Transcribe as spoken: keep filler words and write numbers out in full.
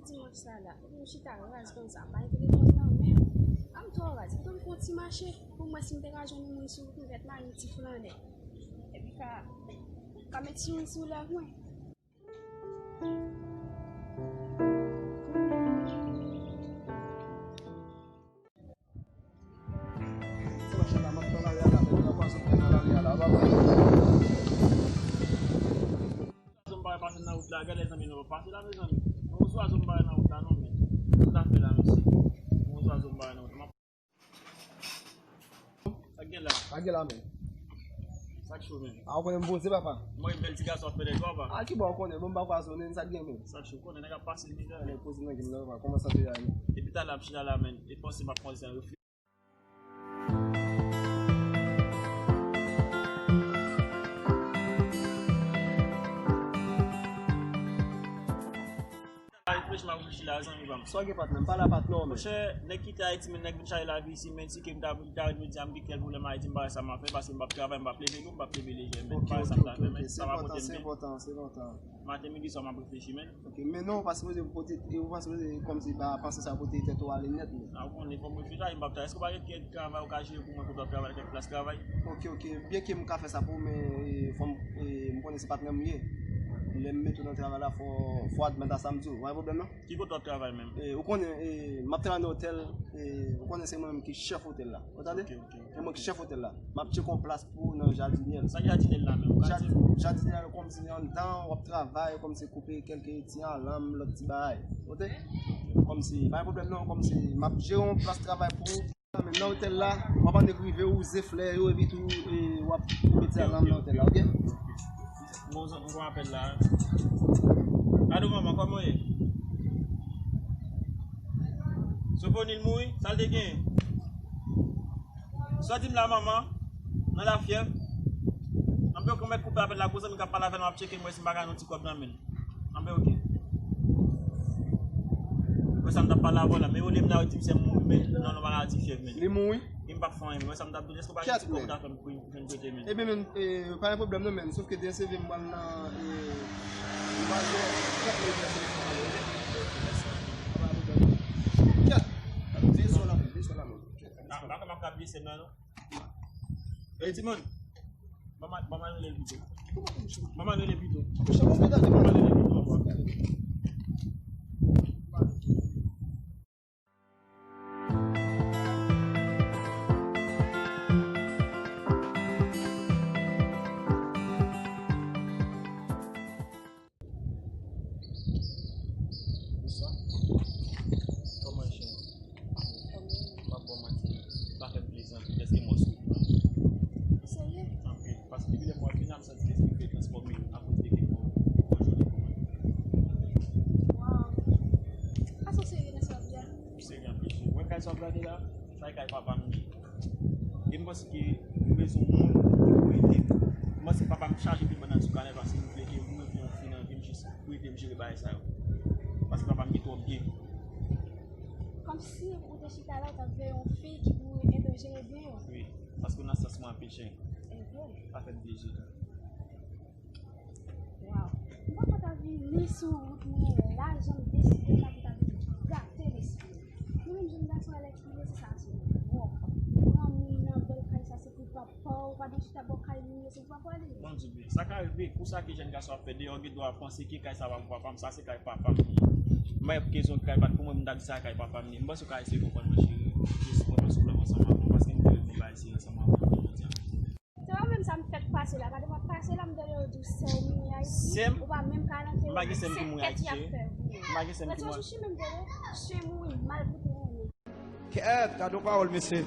Dimanch sa la, epi m chita raz konsa, m pa gen telefòn nan men m. A m twò raz, kite m fè yon ti mache pou m wè si m te ka jwenn yon moun sou wout m fèt mari m ti flannè. Epi ka, ka met yon sou lèv mwen. Zwazo m pa wè pase nan wout la, gade zanmi nou pase la mezanmi. Yon zwazo m pa wè nan wout la non men. Sa fè la mesye. Yon zwazo m pa wè nan wout la. Sa k gen la? Sa k gen la men. Sa k cho men. A ou konnen m poze papa. Mwen bèl ti gason ap fè nèg papa. A ki bò ou konnen, bon m pa pwazonnen sa k gen men. Sa k cho konnen nèg ap pase mizè. Nèg poze nan gen la papa, kòman sa te ye men. Depi talè ap chita la men. E panse m ap panse an reflechi. Reflechi, m ap reflechi la, zanmi pa m. Sa w gen patnè m? Pale a patnè w men. Monchè, nèg kite Ayiti men, nèg vin chache lavi isi men, si ke m ta, ta ret m di a m gen kèl pwoblèm Ayiti, m pa wè sa m ap fè, paske m p ap travay, m p ap leve lou, m p ap leve lejè men. M pa wè sa m ta fè men, sa pa pote m byen. Se enpòtan, se enpòtan. Maten, midi, swa m ap reflechi men. Ok, men non, ou pa sipoze pote, ou pa sipoze kòmsi ba panse sa pote tèt ou ale nèt men. A ou konnen fò m reflechi, m p ap ta, èske ou pa gen kèk travay ou ka jere pou mwen kote w ap travay, kèk plas travay? Ok, ok, byenke m ka fè sa pou ou, men e, fò m, e, m konnen se patnè m ou ye. Lè m mete w nan travay la, fò, fò w admèt a sa m di w. Ou pa gen pwoblèm non? Ki kote w ap travay menm? E, ou konnen, e, m ap travay nan otèl, e, ou konnen se mwen menm ki chèf otèl la. Ou tande? Ok, ok. E mwen ki chèf otèl la. M ap tcheke yon plas pou ou nan Jardinière. Sa Jardinière la menm? Jardinière kòmsi anndan, w ap travay, kòmsi koupe kèlke ti alanm, lòt ti bagay. Ou tande? Kòmsi, pa gen pwoblèm non, kòmsi m ap jere yon plas travay pou ou. Men nan otèl la, w ap annik rive, wouze flè yo, epi tou, e, w ap mete alanm nan otèl la, ok? Bon, m gon apèl la. Alo, manman, kòman w ye? Sofoni mouri? Sa l te genyen? Sa w di m la, manman? Nan lafyèv? Anben, ok, m mèt koupe apèl la, gon zanmi k ap pale avè l, m ap tcheke m wè si m pa ka jwenn yon ti kòb nan men l. Anben, ok. Mwen sa m t ap pale avè w la, men yo rele m la, yo di m se m mouri, men non, non, maladi fyèv, men. Li mouri? Li m p ap fè anyen, men mwen sa m t ap di w, èske w pa gen ti kòb ou ta fè m pou m jwenn prete, men? Ebyen, men, e, pa gen pwoblèm non, men, sof ke demen se vle m pral nan, e, m pral fè kèk minit nan telefòn nan, ok? Pa gen pwoblèm. Kèt! Veye sou la, veye sou la, men. A, m pa kwè m ap ka bliye sèm nan, non. Ey, timoun! Ban m al, ban m al rele l pito. Ban m al rele l pito. Ban m al rele l pito, papa. Bonswa. Kòman je w? M p ap ba w manti, sa fè m plezi anpil dèske m wè w sou wout mwen. Ou serye? Anpil. Paske depi lè m wè w vini a, m santi lespri m te transfòme akoz de ke m wè w jodi pou mwen. Waw. Sa se w serye nan sa w ap di a? M serye anpil, cheri. Ou wè kay sa w ap gade la? Sa e kay papa m li ye. E m panse ke m bezwen yon moun ki pou ede m. M panse papa m chaje pi pandan sou kanè paske m vle ke mwen vin yon fi nan vi m jis pou ede m jere bagay sa yo. Paske papa m gen twòp byen. Kòmsi ou te chita la, ou t ap veye yon fi ki pou ede w jere byen yo? Wi, paske w nan sans mwen anpil, cheri. Sa fè m plezi tou. Waw. M pa konn ta vini sou wout mwen la, jan m deside sa pou ta vin gate lespri m. Mwen menm jèn gason a lè ki vle se sa sou mwen. Wòp. Pran moun nan bèl kay sa se pou papa w, pa gen chita bò kay moun yo se pou papa w li ye. Bon, di byen. Sa ka rive, pou sa ke jèn gason ap fè deyò, gen dwa panse ke kay sa pa pou papa m, sa se kay papa m li ye. M pa gen kezon kay pa t pou mwen, m ta di sa kay papa m li ye. M panse w ka eseye konprann mwen, cheri. Jis mwen pa sou plan ansanm avè w, paske m te reponn bagay serye ansanm avè w jodi a. Se pa menm sa m fèk pase la, pa de m ap pase la, m tande yo di w sè w mouri Ayiti, ou pa menm ka rantre yo, se kèt y ap fè w. M pa gen sè m ki mouri Ayiti, cheri. M pa gen sè m ki mouri. Lòt jou, chime m tande, chen mouri mal pou te renmen. Kèt, gade yon pawòl, mesye.